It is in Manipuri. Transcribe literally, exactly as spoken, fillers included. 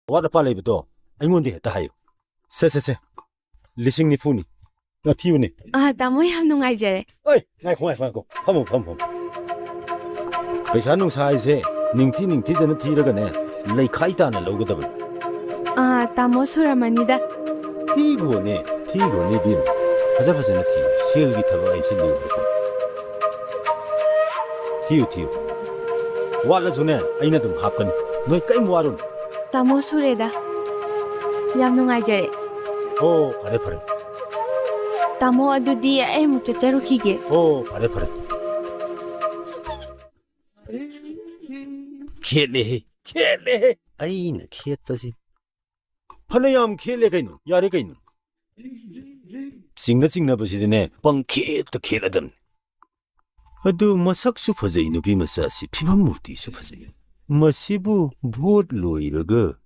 ꯑꯋꯥꯠ ꯑꯄꯥ ꯂꯩꯕꯗꯣ ꯑꯩꯉꯣꯟꯗ ꯍꯦꯛꯇ ꯍꯥꯏꯌꯨ꯫ ꯁꯦ, ꯁꯦ, ꯁꯦ꯫ ꯂꯤꯁꯤꯡ ꯅꯤꯐꯨꯅꯤ꯫ ꯑ, ꯊꯤꯌꯨꯅꯦ꯫ ꯑ, ꯇꯥꯃꯣ, ꯌꯥꯝ ꯅꯨꯡꯉꯥꯏꯖꯔꯦ꯫ ꯑꯩ, ꯉꯥꯏꯈꯣ, ꯉꯥꯏꯈꯣ, ꯉꯥꯏꯈꯣ꯫ ꯐꯝꯃꯣ, ꯐꯝꯃꯣ, ꯐꯝꯃꯣ꯫ ꯄꯩꯁꯥ ꯅꯨꯡꯁꯥ ꯍꯥꯏꯁꯦ ꯅꯤꯡꯊꯤ ꯅꯤꯡꯊꯤꯖꯅ ꯊꯤꯔꯒꯅꯦ, ꯂꯩꯈꯥꯏ ꯇꯥꯅ ꯂꯧꯒꯗꯕꯅꯤ꯫ ꯑ, ꯇꯥꯃꯣ, ꯁꯨꯔꯝꯃꯅꯤꯗ꯫ ꯊꯤꯒꯣꯅꯦ, ꯊꯤꯒꯣꯅꯦ ꯏꯕꯦꯝꯃ꯫ ꯐꯖ ꯐꯖꯅ ꯊꯤꯌꯨ꯫ ꯁꯦꯜꯒꯤ ꯊꯕꯛ ꯍꯥꯏꯁꯦ ꯂꯨꯕꯅꯤꯀꯣ꯫ ꯊꯤꯌꯨ, ꯊꯤꯌꯨ꯫ ꯋꯥꯠꯂꯁꯨꯅꯦ, ꯑꯩꯅ ꯑꯗꯨꯝ ꯍꯥꯞꯀꯅꯤ꯫ ꯅꯣꯏ ꯀꯔꯤꯝ ꯋꯥꯔꯨꯅꯨ꯫ ꯇꯥꯃꯣ, ꯁꯨꯔꯦꯗ꯫ ꯌꯥꯝ ꯅꯨꯡꯉꯥꯏꯖꯔꯦ꯫ ꯑꯣ, ꯐꯔꯦ, ꯐꯔꯦ꯫ ꯇꯥꯃꯣ, ꯑꯗꯨꯗꯤ ꯑꯩ ꯑꯃꯨꯛ ꯆꯠꯆꯔꯨꯈꯤꯒꯦ꯫ ꯑꯣ, ꯐꯔꯦ, ꯐꯔꯦ꯫ ꯈꯦꯠꯂꯦꯍꯦ, ꯈꯦꯠꯂꯦꯍꯦ꯫ ꯑꯩꯅ ꯈꯦꯠꯄꯁꯤ꯫ ꯐꯅꯌꯥꯝ ꯈꯦꯠꯂꯦ ꯀꯩꯅꯣ, ꯌꯥꯔꯦ ꯀꯩꯅꯣ꯫ ꯆꯤꯡꯅ ꯆꯤꯡꯅꯕꯁꯤꯗꯅꯦ, ꯄꯪꯈꯦꯠꯇ ꯈꯦꯠꯂꯗꯝꯅꯤ꯫ ꯑꯗꯨ ꯃꯁꯛꯁꯨ ꯐꯖꯩ, ꯅꯨꯄꯤ ꯃꯆꯥꯁꯤ, ꯐꯤꯕꯝ ꯃꯨꯔꯇꯤꯁꯨ ꯐꯖꯩ꯫ ꯃꯁꯤꯕꯨ ꯚꯣꯠ ꯂꯣꯏꯔꯒ